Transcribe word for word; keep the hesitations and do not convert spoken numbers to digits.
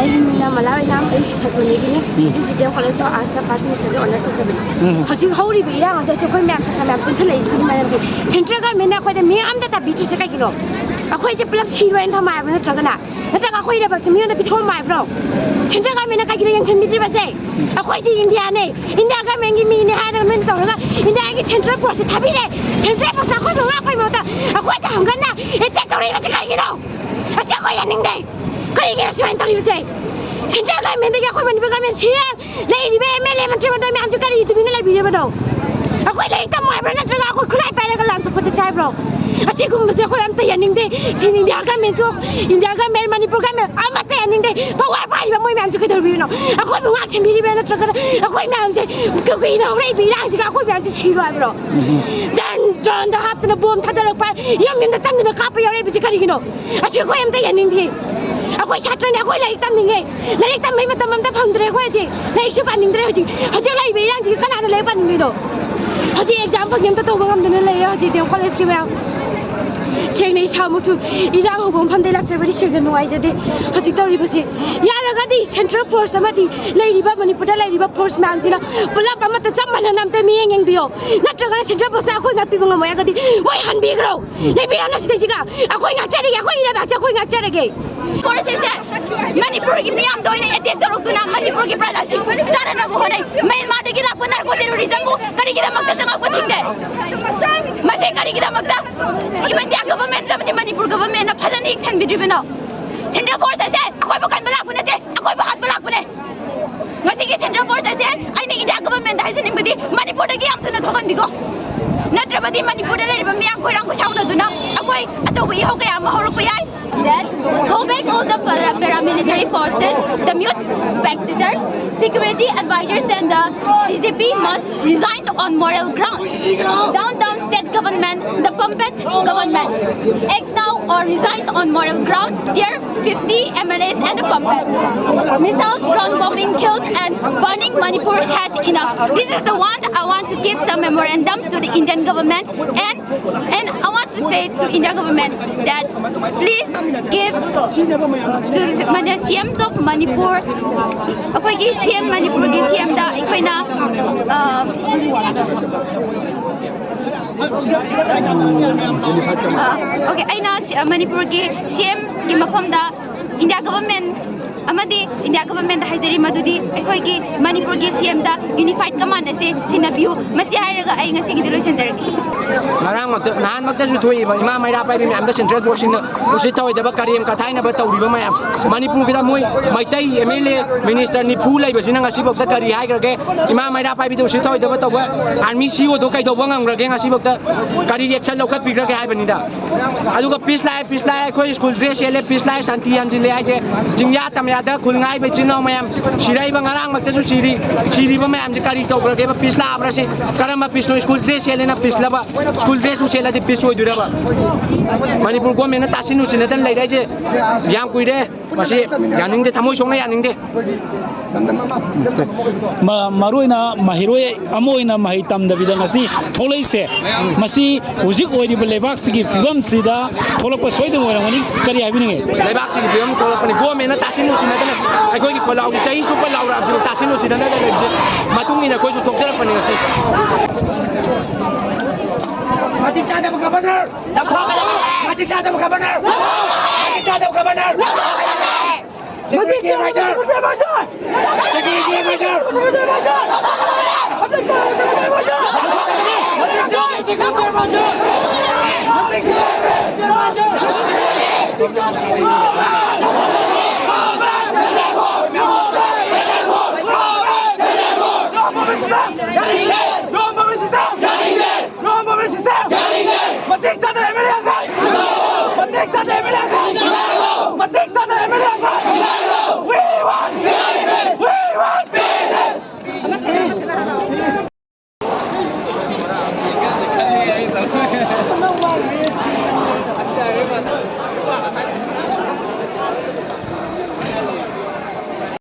ꯑꯩꯅ ꯃꯂꯥ ꯑꯣꯏꯅꯥꯝ, ꯑꯩ ꯁꯥꯇ꯭ꯔꯅꯤꯒꯤꯅꯤ꯫ ꯎꯝ꯫ ꯍꯧꯖꯤꯛ ꯍꯧꯖꯤꯛ ꯗꯤ ꯑꯦꯝ ꯀꯣꯂꯦꯖꯇ ꯑꯥꯔꯠꯁꯇ ꯐꯥꯔꯁ ꯁꯦꯃꯤꯁꯇꯔꯁꯦ ꯑꯣꯅꯔꯁ ꯇꯧꯖꯕꯅꯤ꯫ ꯎꯝ꯫ ꯍꯧꯖꯤꯛ ꯍꯧꯔꯤꯕ ꯏꯔꯥꯡ ꯑꯁꯦ ꯑꯩꯈꯣꯏ ꯃꯌꯥꯝ ꯁꯥꯇ꯭ꯔ ꯃꯌꯥꯝ ꯄꯨꯟꯁꯤꯜꯂꯛꯏꯁꯤꯒꯤ ꯃꯔꯝꯗꯤ ꯁꯦꯟꯇ꯭ꯔꯦꯜ ꯒꯚꯔꯟꯃꯦꯟꯅ ꯑꯩꯈꯣꯏꯗ ꯃꯤꯠꯌꯦꯡ ꯑꯝꯇ ꯇꯥꯕꯤꯗ꯭ꯔꯤꯁꯦ ꯀꯩꯒꯤꯅꯣ? ꯑꯩꯈꯣꯏꯁꯦ ꯄꯨꯂꯞ ꯁꯤꯔꯣꯏꯅ ꯊꯝꯃꯣ ꯍꯥꯏꯕ꯭ꯔꯣ? ꯅꯠꯇ꯭ꯔꯒꯅ, ꯅꯠꯇ꯭ꯔꯒ ꯑꯩꯈꯣꯏ ꯂꯩꯕꯥꯛꯁꯦ ꯃꯤꯉꯣꯟꯗ ꯄꯤꯊꯣꯛꯑꯝꯃꯣ ꯍꯥꯏꯕ꯭ꯔꯣ? ꯁꯦꯟꯇ꯭ꯔꯦꯜ ꯒꯚꯔꯟꯃꯦꯟꯅ ꯀꯩꯒꯤꯅꯣ ꯌꯦꯡꯁꯤꯟꯕꯤꯗ꯭ꯔꯤꯕꯁꯦ? ꯑꯩꯈꯣꯏꯁꯦ ꯏꯟꯗꯤꯌꯥꯅꯦ, ꯏꯟꯗꯤꯌꯥ ꯒꯚꯔꯟꯃꯦꯟꯒꯤ ꯃꯤꯅꯦ ꯍꯥꯏꯔꯒ ꯅꯣꯏꯅ ꯇꯧꯔꯒ ꯏꯟꯗꯤꯌꯥꯒꯤ ꯁꯦꯟꯇ꯭ꯔꯦꯜ ꯐꯣꯔꯁꯁꯦ ꯊꯥꯕꯤꯔꯦ꯫ ꯁꯦꯟꯇ꯭ꯔꯦꯜ ꯐꯣꯔꯁꯅ ꯑꯩꯈꯣꯏꯕꯨ ꯉꯥꯛꯄꯒꯤ ꯃꯍꯨꯠꯇ ꯑꯩꯈꯣꯏꯗ ꯍꯪꯒꯠꯅ ꯑꯦꯇꯦꯛ ꯇꯧꯔꯛꯏꯕꯁꯦ ꯀꯔꯤꯒꯤꯅꯣ? ꯑꯁꯤ ꯑꯩꯈꯣꯏ ꯌꯥꯅꯤꯡꯗꯦ꯫ ꯀꯔꯤꯒꯤꯅꯣ ꯁꯨꯃꯥꯏꯅ ꯇꯧꯔꯤꯕꯁꯦ? ꯁꯦꯟꯇ꯭ꯔꯦꯜ ꯒꯚꯔꯟꯃꯦꯟꯗꯒꯤ ꯑꯩꯈꯣꯏ ꯃꯅꯤꯄꯨꯔ ꯒꯚꯔꯟꯃꯦꯟ, ꯁꯤ ꯑꯦꯝ, ꯂꯩꯔꯤꯕ ꯑꯦꯝ ꯑꯦꯜ ꯑꯦ ꯃꯟꯇ꯭ꯔꯤ ꯃꯟꯗꯜ ꯃꯌꯥꯝꯁꯦ ꯀꯔꯤ ꯇꯨꯃꯤꯟꯅ ꯂꯩꯕꯤꯔꯤꯕꯅꯣ? ꯑꯩꯈꯣꯏ ꯂꯥꯏꯔꯤꯛ ꯇꯝꯃꯣ ꯍꯥꯏꯕ꯭ꯔꯥ, ꯅꯠꯇ꯭ꯔꯒ ꯑꯩꯈꯣꯏ ꯈꯨꯠꯂꯥꯏ ꯄꯥꯏꯔꯒ ꯂꯥꯟ ꯁꯣꯛꯄ ꯆꯠꯁꯦ ꯍꯥꯏꯕ꯭ꯔꯣ? ꯑꯁꯤꯒꯨꯝꯕꯁꯦ ꯑꯩꯈꯣꯏ ꯑꯝꯇ ꯌꯥꯅꯤꯡꯗꯦ꯫ ꯁꯤ ꯏꯟꯗꯤꯌꯥ ꯒꯚꯔꯟꯃꯦꯟꯁꯨ, ꯏꯟꯗꯤꯌꯥ ꯒꯚꯔꯟꯃꯦꯟ, ꯃꯅꯤꯄꯨꯔ ꯒꯚꯔꯟꯃꯦꯟ ꯑꯃꯠꯇ ꯌꯥꯅꯤꯡꯗꯦ꯫ ꯄꯋꯥꯔ ꯄꯥꯏꯔꯤꯕ ꯃꯣꯏ ꯃꯌꯥꯝꯁꯦ ꯀꯩꯗꯧꯔꯤꯕꯅꯣ? ꯑꯩꯈꯣꯏꯕꯨ ꯉꯥꯛ ꯁꯦꯟꯕꯤꯔꯤꯕ꯭ꯔꯥ, ꯅꯠꯇ꯭ꯔꯒꯅ ꯑꯩꯈꯣꯏ ꯃꯌꯥꯝꯁꯦ ꯀꯨꯀꯤꯅ ꯍꯧꯔꯛꯏꯕ ꯏꯔꯥꯡꯁꯤꯒ ꯑꯩꯈꯣꯏ ꯃꯌꯥꯝꯁꯦ ꯁꯤꯔꯣ ꯍꯥꯏꯕ꯭ꯔꯣ? ꯗ꯭ꯔꯣꯟꯗ ꯍꯥꯞꯇꯅ, ꯕꯣꯝ ꯊꯥꯗꯔꯛꯄ, ꯌꯨꯝ ꯌꯨꯝꯗ ꯆꯪꯗꯅ ꯀꯥꯞꯄ ꯌꯥꯎꯔꯛꯏꯕꯁꯦ ꯀꯔꯤꯒꯤꯅꯣ? ꯑꯁꯤ ꯑꯩꯈꯣꯏ ꯑꯝꯇ ꯌꯥꯅꯤꯡꯗꯦ꯫ ꯑꯩꯈꯣꯏ ꯁꯥꯇ꯭ꯔꯅꯤ, ꯑꯩꯈꯣꯏ ꯂꯥꯏꯔꯤꯛ ꯇꯝꯅꯤꯡꯉꯦ꯫ ꯂꯥꯏꯔꯤꯛ ꯇꯝꯕꯩ ꯃꯇꯝ ꯑꯝꯇ ꯐꯪꯗ꯭ꯔꯦ ꯑꯩꯈꯣꯏ ꯍꯧꯖꯤꯛ꯫ ꯂꯥꯏꯔꯤꯛꯁꯨ ꯄꯥꯅꯤꯡꯗ꯭ꯔꯦ ꯍꯧꯖꯤꯛ꯫ ꯍꯧꯖꯤꯛ ꯂꯩꯕ ꯏꯔꯥꯡꯁꯤꯒꯤ ꯀꯅꯥꯅ ꯂꯥꯏꯔꯤꯛ ꯄꯥꯅꯤꯡꯗꯣꯏꯅꯣ? ꯍꯧꯖꯤꯛ ꯑꯦꯛꯖꯥꯝ ꯐꯪꯉꯤ ꯑꯝꯇ ꯇꯧꯕ ꯉꯝꯗꯅ ꯂꯩꯔꯦ ꯍꯧꯖꯤꯛ ꯗꯤ ꯑꯦꯝ ꯀꯣꯂꯦꯖꯀꯤ ꯃꯌꯥꯝ꯫ ꯁꯦꯡꯅ ꯏꯁꯥꯃꯛꯁꯨ ꯏꯔꯥꯡ ꯍꯧꯕ ꯃꯐꯝꯗꯩ ꯂꯥꯛꯆꯕꯗꯤ ꯁꯦꯡꯅ ꯅꯨꯡꯉꯥꯏꯖꯗꯦ꯫ ꯍꯧꯖꯤꯛ ꯇꯧꯔꯤꯕꯁꯤ ꯌꯥꯔꯒꯗꯤ ꯁꯦꯟꯇ꯭ꯔꯦꯜ ꯐꯣꯔꯁ ꯑꯃꯗꯤ ꯂꯩꯔꯤꯕ ꯃꯅꯤꯄꯨꯔꯗ ꯂꯩꯔꯤꯕ ꯐꯣꯔꯁ ꯃꯌꯥꯝꯁꯤꯅ ꯄꯨꯂꯞ ꯑꯃꯠꯇ ꯆꯞ ꯃꯥꯟꯅꯅ ꯑꯝꯇ ꯃꯤꯠꯌꯦꯡ ꯌꯦꯡꯕꯤꯌꯣ꯫ ꯅꯠꯇ꯭ꯔꯒꯅ ꯁꯦꯟꯇ꯭ꯔꯦꯜ ꯐꯣꯔꯁꯅ ꯑꯩꯈꯣꯏ ꯉꯥꯛꯄꯤꯕ ꯉꯝꯃꯣꯏ ꯍꯥꯏꯔꯒꯗꯤ ꯃꯣꯏ ꯍꯟꯕꯤꯈ꯭ꯔꯣ꯫ ꯂꯩꯕꯤꯔꯅꯨ ꯁꯤꯗꯩꯁꯤꯒ꯫ ꯑꯩꯈꯣꯏ ꯉꯥꯛꯆꯔꯒꯦ, ꯑꯩꯈꯣꯏꯒꯤ ꯂꯩꯕꯥꯛꯁꯦ ꯑꯩꯈꯣꯏ ꯉꯥꯛꯆꯔꯒꯦ꯫ ꯐꯣꯔꯁ ꯑꯁꯦ ꯃꯅꯤꯄꯨꯔꯒꯤ ꯃꯤꯌꯥꯝꯗ ꯑꯣꯏꯅ ꯑꯦꯇꯦꯛ ꯇꯧꯔꯛꯇꯨꯅ ꯃꯅꯤꯄꯨꯔꯒꯤ ꯄ꯭ꯔꯖꯥꯁꯤꯡ ꯆꯥꯅꯅꯕ ꯍꯣꯠꯅꯩ꯫ ꯃ꯭ꯌꯥꯟꯃꯥꯔꯗꯒꯤ ꯂꯥꯛꯄ ꯅꯥꯔꯀꯣ ꯇꯦꯔꯣꯔꯤꯖꯝꯕꯨ ꯀꯔꯤꯒꯤꯗꯃꯛꯇ ꯆꯪꯉꯛꯄ ꯊꯤꯡꯗꯦ? ꯃꯁꯤ ꯀꯔꯤꯒꯤꯗꯃꯛꯇ? ꯏꯚꯟ ꯏꯟꯗꯤꯌꯥ ꯒꯚꯔꯟꯃꯦꯟ ꯑꯃꯗꯤ ꯃꯅꯤꯄꯨꯔ ꯒꯚꯔꯟꯃꯦꯟꯅ ꯐꯖꯅ ꯌꯦꯡꯁꯤꯟꯕꯤꯗ꯭ꯔꯤꯕꯅꯣ? ꯁꯦꯟꯇ꯭ꯔꯦꯜ ꯐꯣꯔꯁ ꯑꯁꯦ ꯑꯩꯈꯣꯏꯕꯨ ꯀꯟꯕ ꯂꯥꯛꯄ ꯅꯠꯇꯦ, ꯑꯩꯈꯣꯏꯕꯨ ꯍꯥꯠꯄ ꯂꯥꯛꯄꯅꯦ꯫ ꯉꯁꯤꯒꯤ ꯁꯦꯟꯇ꯭ꯔꯦꯜ ꯐꯣꯔꯁ ꯑꯁꯦ ꯑꯩꯅ ꯏꯟꯗꯤꯌꯥ ꯒꯚꯔꯟꯃꯦꯟꯗ ꯍꯥꯏꯖꯅꯤꯡꯕꯗꯤ ꯃꯅꯤꯄꯨꯔꯗꯒꯤ ꯌꯥꯝ ꯊꯨꯅ ꯊꯣꯛꯍꯟꯕꯤꯈꯣ꯫ ꯅꯠꯇ꯭ꯔꯕꯗꯤ ꯃꯅꯤꯄꯨꯔꯗ ꯂꯩꯔꯤꯕ ꯃꯤꯌꯥꯝ ꯈꯣꯏꯔꯥꯡ ꯈꯣꯏꯁꯥꯎꯅꯗꯨꯅ ꯑꯩꯈꯣꯏ ꯑꯆꯧꯕ ꯏꯍꯧ ꯀꯌꯥ ꯑꯃ ꯍꯧꯔꯛꯄ ꯌꯥꯏ꯫ Go back all the para- paramilitary forces, the mute spectators, security advisors and the D G P must resign on moral ground. Down, down, state government, the puppet government. Act now or resign on moral ground. Dear fifty M L As and the puppet. Missiles, drone bombing, killed and burning Manipur had enough. This is the one I want to give some memorandum to the Indian government, and and I want to say to India government that please give to the Mani-, C Ms of Manipur, ꯑꯩꯈꯣꯏꯒꯤ C M, ꯃꯅꯤꯄꯨꯔꯒꯤ C M ꯗ ꯑꯩꯈꯣꯏꯅ, ꯑ, ꯑ, okay, ꯑꯩꯅ ꯁꯤ-, ꯃꯅꯤꯄꯨꯔꯒꯤ C M ꯒꯤ ꯃꯐꯝꯗ India government ꯑꯃꯗꯤ India government ꯍꯥꯏꯖꯔꯤ, ꯃꯗꯨꯗꯤ ꯑꯩꯈꯣꯏꯒꯤ ꯃꯅꯤꯄꯨꯔꯒꯤ C M ꯗ unified command ꯑꯁꯤ ꯁꯤꯟꯅꯕꯤꯌꯨ꯫ ꯃꯁꯤ ꯍꯥꯏꯔꯒ ꯑꯩ ꯉꯁꯤꯒꯤꯗꯤ ꯂꯣꯏꯁꯤꯟꯖꯔꯒꯦ꯫ ꯉꯔꯥꯡꯃꯛꯇ, ꯅꯍꯥꯟꯃꯛꯇꯁꯨ ꯊꯣꯛꯏꯕ ꯏꯃꯥ ꯃꯩꯔꯥ ꯄꯥꯏꯕꯤ ꯃꯌꯥꯝꯗ central force ꯁꯤꯡꯅ ꯎꯁꯤꯠ ꯊꯑꯣꯏꯗꯕ ꯀꯔꯦꯝ ꯀꯊꯥꯏꯅꯕ ꯇꯧꯔꯤꯕ ꯃꯌꯥꯝ, ꯃꯅꯤꯄꯨꯔꯒꯤꯗ ꯃꯣꯏ Meitei M L A minister ꯅꯤꯐꯨ ꯂꯩꯕꯁꯤꯅ ꯉꯁꯤꯐꯥꯎꯗ ꯀꯔꯤ ꯍꯥꯏꯈ꯭ꯔꯒꯦ? ꯏꯃꯥ ꯃꯩꯔꯥ ꯄꯥꯏꯕꯤꯗ ꯎꯁꯤꯠ ꯊꯑꯣꯏꯗꯕ ꯇꯧꯕ army C O ꯗꯣ ꯀꯩꯗꯧꯕ ꯉꯝꯈ꯭ꯔꯒꯦ ꯉꯁꯤꯐꯥꯎꯗ? ꯀꯔꯤ action ꯂꯧꯈꯠꯄꯤꯈ꯭ꯔꯒꯦ ꯍꯥꯏꯕꯅꯤꯗ꯫ ꯑꯗꯨꯒ peace ꯂꯥꯛꯑꯦ, peace ꯂꯥꯛꯑꯦ, ꯑꯩꯈꯣꯏ school dress ꯁꯦꯠꯂꯦ, peace ꯂꯥꯛꯑꯦ, ꯁꯥꯟꯇꯤ ꯍꯟꯖꯤꯜꯂꯦ ꯍꯥꯏꯁꯦ ꯆꯤꯡꯌꯥ ꯇꯝꯌꯥꯗ ꯈꯨꯜ ꯉꯥꯏꯕ ꯏꯆꯤꯟ ꯏꯅꯥꯎ ꯃꯌꯥꯝ ꯁꯤꯔꯛꯏꯕ, ꯉꯔꯥꯡꯃꯛꯇꯁꯨ ꯁꯤꯔꯤ, ꯁꯤꯔꯤꯕ ꯃꯌꯥꯝꯁꯦ ꯀꯔꯤ ꯇꯧꯈ꯭ꯔꯒꯦꯕ? Peace ꯂꯥꯛꯑꯕ꯭ꯔꯥ ꯁꯤ? ꯀꯔꯝꯕ peace ꯅꯣ? School dress ꯁꯦꯠꯂꯦꯅ peace love? School dress ꯁꯨ ꯁꯦꯠꯂꯗꯤ peace ꯑꯣꯏꯗꯣꯏꯔꯕ? ꯃꯅꯤꯄꯨꯔ government ꯅ ꯇꯥꯁꯤꯟ ꯎꯁꯤꯟꯅꯗꯅ ꯂꯩꯔꯦ ꯍꯥꯏꯁꯦ ꯌꯥꯝ ꯀꯨꯏꯔꯦ꯫ ꯃꯁꯤ ꯌꯥꯅꯤꯡꯗꯦ, ꯊꯃꯣꯏ ꯁꯣꯛꯅ ꯌꯥꯅꯤꯡꯗꯦ꯫ ꯃ-, ꯃꯔꯨ ꯑꯣꯏꯅ ꯃꯍꯩꯔꯣꯏ ꯑꯃ ꯑꯣꯏꯅ ꯃꯍꯩ ꯇꯝꯗꯕꯤꯗ ꯉꯁꯤ ꯊꯣꯛꯂꯛꯏꯁꯦ, ꯃꯁꯤ ꯍꯧꯖꯤꯛ ꯑꯣꯏꯔꯤꯕ ꯂꯩꯕꯥꯛꯁꯤꯒꯤ ꯐꯤꯕꯝꯁꯤꯗ ꯊꯣꯛꯂꯛꯄ ꯁꯣꯏꯗꯅ ꯑꯣꯏꯔꯝꯒꯅꯤ꯫ ꯀꯔꯤ ꯍꯥꯏꯕꯤꯅꯤꯡꯉꯤ? ꯂꯩꯕꯥꯛꯁꯤꯒꯤ ꯐꯤꯕꯝ ꯊꯣꯛꯂꯛꯄꯅꯤ꯫ Government ꯅ ꯇꯥꯁꯤꯟ ꯎꯁꯤꯟꯅꯗꯅ ꯑꯩꯈꯣꯏꯒꯤ ꯈꯣꯜꯂꯥꯎꯁꯤ ꯆꯍꯤ ꯆꯨꯞꯄ ꯂꯥꯎꯔꯛꯑꯕꯁꯤꯕꯨ ꯇꯥꯁꯤꯟ ꯎꯁꯤꯟꯅꯗꯅ ꯂꯩꯕꯁꯦ ꯃꯇꯨꯡ ꯏꯟꯅ ꯑꯩꯈꯣꯏꯁꯨ ꯊꯣꯛꯆꯔꯛꯄꯅꯤ ꯉꯁꯤ꯫ ꯃꯇꯤꯛ ꯆꯥꯗꯕ governor! ꯃꯇꯤꯛ ꯆꯥꯗꯕ governor! ꯃꯇꯤꯛ ꯆꯥꯗꯕ governor! Security advisor! Security advisor! ꯃꯇꯤꯛ ꯆꯥꯗꯕ M L A ꯑꯈꯥꯏ! ꯃꯇꯤꯛ ꯆꯥꯗꯕ M L A ꯑꯈꯥꯏ! ꯃꯇꯤꯛ ꯆꯥꯗꯕ M L A ꯑꯈꯥꯏ! We want! We want!